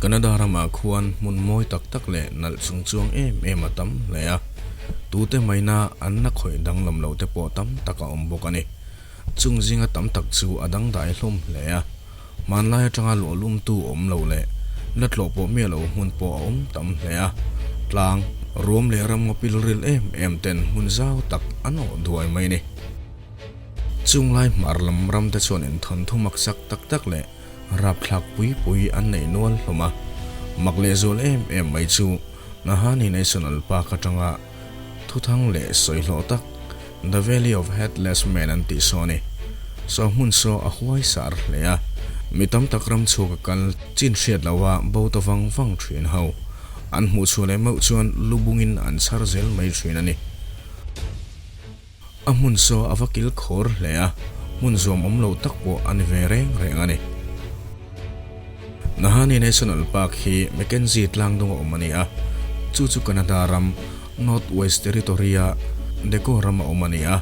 Canada ramah khuan hmun mawi tak tak leh nalh chungchuang em em a tam hle a, tute maina an la khawih danglam loh te pawh tam tak a awm bawk a ni. Chung zinga tam tak chu a dangdai hlawm hle a, hmanlai atanga luahlumtu awm lo leh la tlawh pawh miah lo hmun pawh a awm tam hle a, tlang, ruam leh ram ngaw pilril em em ten hmun zau tak an awh duai mai a ni. Chung lai hmar lam ram te chuan inthawn thu maksak tak tak leh rapthlak pui pui an nei nual hlawm a, mak lehzual em em mai chu Nahanni National Park atanga thuthang leh sawihlawh tak The Valley of Headless Men an tih saw a ni. Saw hmun saw a huai sar hle a, mi tam tak ram chhuak a kal chin hriat loha bo ta vang vang thin ho. An hmuh chhuah leh meuh chuan lu bungin an chhar zel mai thin a ni. A hmun saw a va kil khawr hle a, hmun zuam awm lo tak pawh a ni ve reng reng a ni. Nahanni National Park hi Mackenzie tlangdung a awm a ni a, chu chu Canada ram North West Territory-a Deco ram a awm a ni a,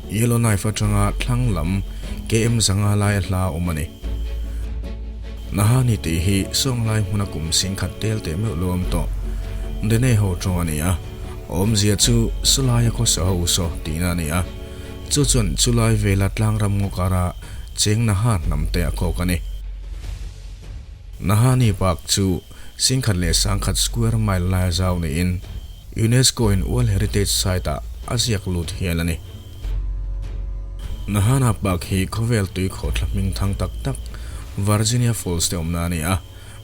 Yellowknife atanga thlang lam KM 500 laia hla a awm a ni. Nahanni tih hi Sawnglai hmuna kum singkhat tel teh meuh lo awm tawh Dene ho tawng a ni a, awmzia chu Sawlaia khawsa ho saw tihna a ni a, chu chuan chulai vela tlangram ngaw kara cheng Naha hnam te a kawk a ni. Nahanni Park chu Singkhat leh sangkhat square mile laia zau niin UNESCO in World Heritage Site ah a ziak lut hial a ni. Nahana Park hi khawvel tui khawhthla hming thang tak tak Virginia Falls te awmna a ni a,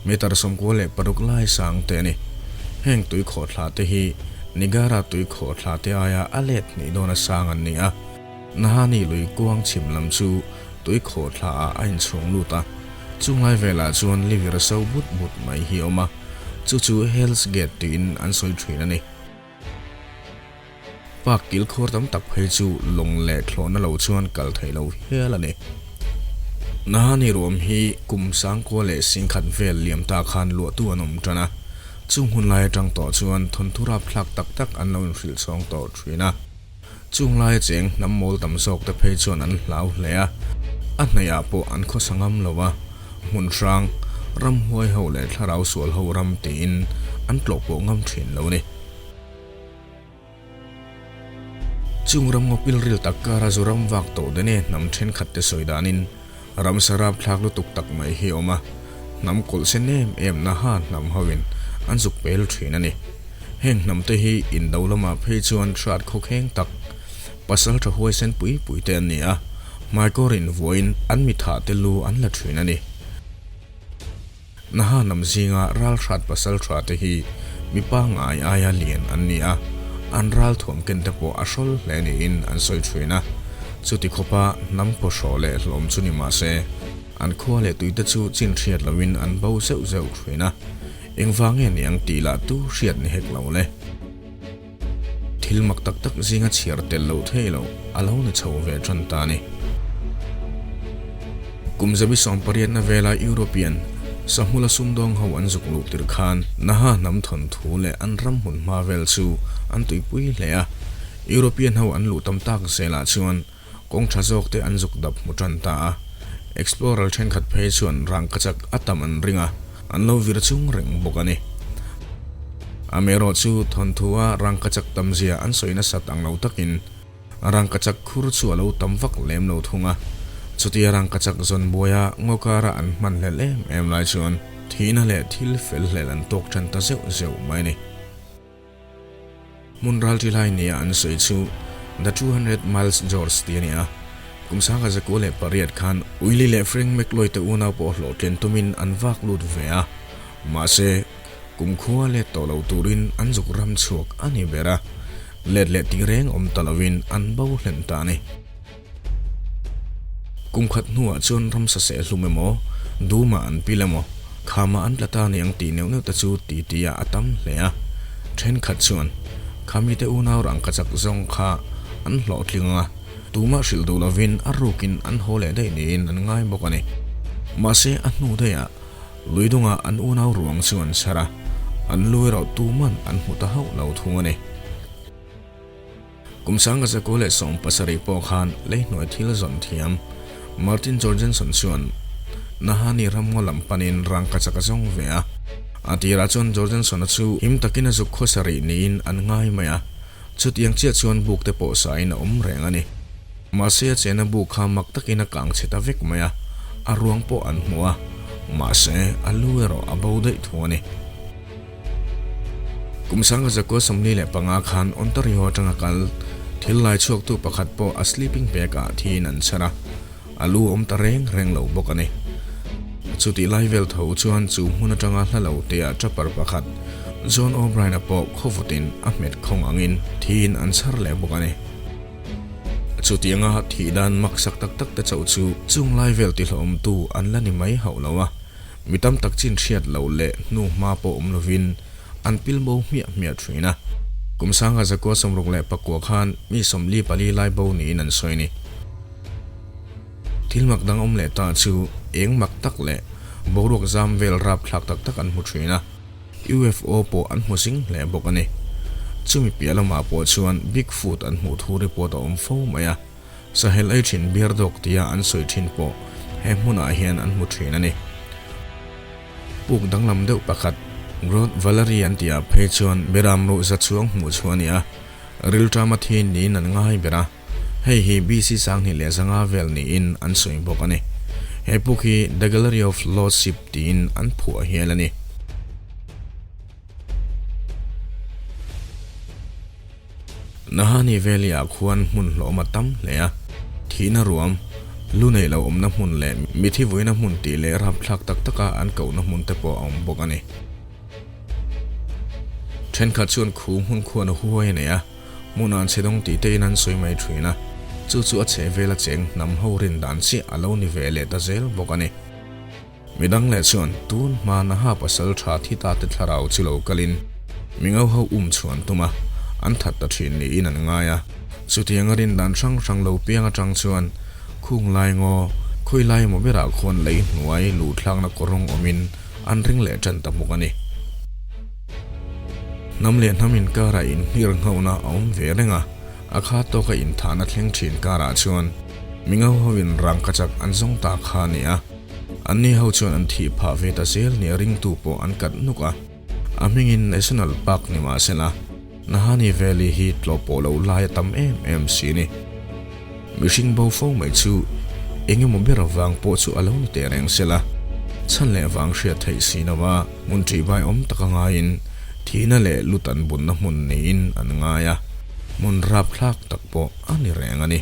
meter 96 lai sang te a ni. Heng tui khawhthla te hi Niagara tui khawhthla te aia a let hnih dawna sang an ni a. Nahani lui kuang chhim lam chu tui khawhthla ah a inchhung lut a, chunglai velah chuan livir so but but mai hi a awm a, chu chu Hell's Gate tiin an sawi thin a ni. Park kilkhawr tam tak phei chu lawng leh thlawhna lo chuan kal theih lo hial a ni. Nahani ruam hi kum 10,001 vel liam ta khan luahtu an awm tan a, chung hun lai atang tawh chuan thawnthu rapthlak tak tak an lo inhrilh chhawng tawh thin a. Chung laia cheng hnam mawl tam zawk te phei chuan an hlau hle a, a hnaihah pawh an khawsa ngam lo a, hmun hrang, ramhuai ho leh thlarau sual ho ram tiin an tlawh pawh ngam thin lo ni. Chung ram ngaw pilril tak kara zu ram vak tawh dene hnam thenkhat te sawi danin ramsa rapthlak lutuk tak mai hi a awm a, hnam kawlh sen em em naha hnam hoin an zuk pel thin a ni. Heng hnam te hi indo lamah phei chuan hrat khawkheng tak, pasal tha huaisen pui pui te an ni a, hmaikawr invuain an mithah te lu an la thin a ni. Naha hnam zinga ral hrat pasal tha te hi mi pangngai aia lian an ni a, an ral thuam ken te pawh a hrawl hle niin an sawi thin a. Chuti khawpa hnam pawhrawh leh hlawm chu ni mah se, an khua leh tui te chu chin hriat loin an bo zeuh zeuh thin a. Engvang nge niang tih lah tu hriat ni hek lo le. Thil mak tak tak zinga chhiar tel loh thei lo a lo ni chho ve tan ta a ni. Kum zabi sawmpariatna vela European sahmula sumdawng ho an zuk luh tir khan Naha hnam thawnthu leh an ram hmun hma vel chu an tuipui hle a. European ho an luh tam tak zelah chuan Kawng tha zawk te an zuk dap hmu tan ta a, Explorer thenkhat phei chuan rangkachak a tam an ring a, an lo vir chung reng bawk a ni. Amaherawh chu thawnthu a rangkachak tam zia an sawi nasat ang lo takin rangkachak khur chu a lo tam vak lem lo thung a, chutia rangkachak zawn buaia ngaw kara an hman hlelh em em lai chuan thihna leh thil fel hlelh an tawk tan ta zeuh zeuh mai a ni. Hmun ral ṭi lai nia an sawi chu The 200 Miles George tih a ni a. Kum 1908 khan Willie leh Frank McLoy te unau pawh hlawhtlin tumin an vak lut ve a. Mahse, kum khua let tawh lo turin an zuk ram chhuak a ni ber a. Let leh tih reng awm ta lovin an bo hlen ta a ni. Kum khat hnuah chuan ramsa seh hlum emaw, duma an pil emaw, khama an tla ta niang tih neuh neuh te chu ti tia a tam hle a. Thenkhat chuan, Khamite unau rangkachak zawng kha an hlawhtling ang a, tumah hrilh duh lovin a rukin an haw leh daih niin an ngai bawk a ni. Mahse, a hnu daihah Luidungah an unau ruang chu an chhar a, an lu erawh tuman an hmu ta hauh lo thung a ni. Kum 1917 pawh khan leihnuai thil zawn thiam Martin Jorgenson chuan Nahani ramngaw lam panin rangkachak a zawng ve a. A tirah chuan Jorgenson-a chu him takin a zuk khawsa rih niin an ngai mai a, chutiang chiah chuan buk te pawh sain a awm reng a ni. Mahse a chena buk kha mak takin a kang chhe ta vek mai a, a ruang pawh an hmu a, mahse a lu erawh a bo daih thu a ni. Kum sanga zakua 45 khan Ontario atanga kal thil lai chhuaktu pakhat pawh a sleeping bag ah thiin an chhar a, a lu awm ta reng reng lo bawk a ni. Chutih lai vel tho chuan chu hmun atanga hla lo te ah trapper pakhat John O'Brien-a pawh khawvutin a hmet khawng angin thiin an chhar leh bawk a ni. Chutianga thih dan maksak tak tak te chauh chu chung lai vel tihlawmtu an la ni mai hauh lo a. Mi tam tak chin hriat loh leh hnu hma pawh awm lovin an pil bo hmiah hmiah thin a. Kum sanga zakua 69 khan mi 44 lai bo niin an sawi ni. Thil mak dang awm leh ta chu eng mak tak leh boruak zam vel rap thlak tak tak an hmu thin a. UFO pawh an hmu zing hle bawk a ni. Chumi piah lamah pawh chuan Bigfoot an hmuh thu report a awm fo mai a. Sahel ei thin bear dog tia an sawi thin pawh he hmunah hian an hmu thin a ni. Puk danglam deuh pakhat, Groth Valerie an tihah phei chuan beram ruh za chuang hmuh chu a ni a, rilṭama thi niin an ngai ber a, hei hi BC 2100 vel niin an sawi bawk a ni. He puk hi The Gallery of Lost Sheep tiin an phuah hial a ni. Nahani Valley-ah khuan hmun hlawm a tam hle a, thihna ruam, lu neih loh awmna hmun leh mithi vuina hmun tih leh rapthlak tak taka an kohna hmun te pawh a awm bawk a ni. Thenkhat chuan khu hmun khuan a huai a nei a, hmun an chhe dawng tih tein an sawi mai thin a, chu chu a chhehvela cheng hnam ho rin dan chiah a lo ni ve leh ta zel bawk a ni. Midang leh chuan tun hma Naha pasal tha thi ta te thlarau chu lo kalin mingo ho um chhuan tum a, an that ta thin niin an ngai a. Chutiang a rin dan hrang hrang lo piang atang chuan khung lai ngaw khawi lai emaw berah khuan lei hnuai luh thlakna kawrawng awmin an ring leh tan ta bawk a ni. Hnam leh hnam inkarah inhlir nghauhna a awm ve reng a, a kha tawka inthahna thleng thin karah chuan mingo hoin rangkachak an zawng ta kha a ni a. Anni ho chuan an thih phah ve ta zel nia ringtu pawh an kat nuk a, a hmingin National Park ni mah sela, Nahani Valley hi tlawh pawh lo lai a tam em em si ni. Mihring bo fo mai chu eng emaw ber avang pawh chu a lo ni teh reng sela, chhan leh vang hriat theih si lo a, hmun ṭihbai awm taka ngaiin thihna leh lut an bunna hmun niin an ngai a, hmun rapthlak tak pawh a ni reng a ni.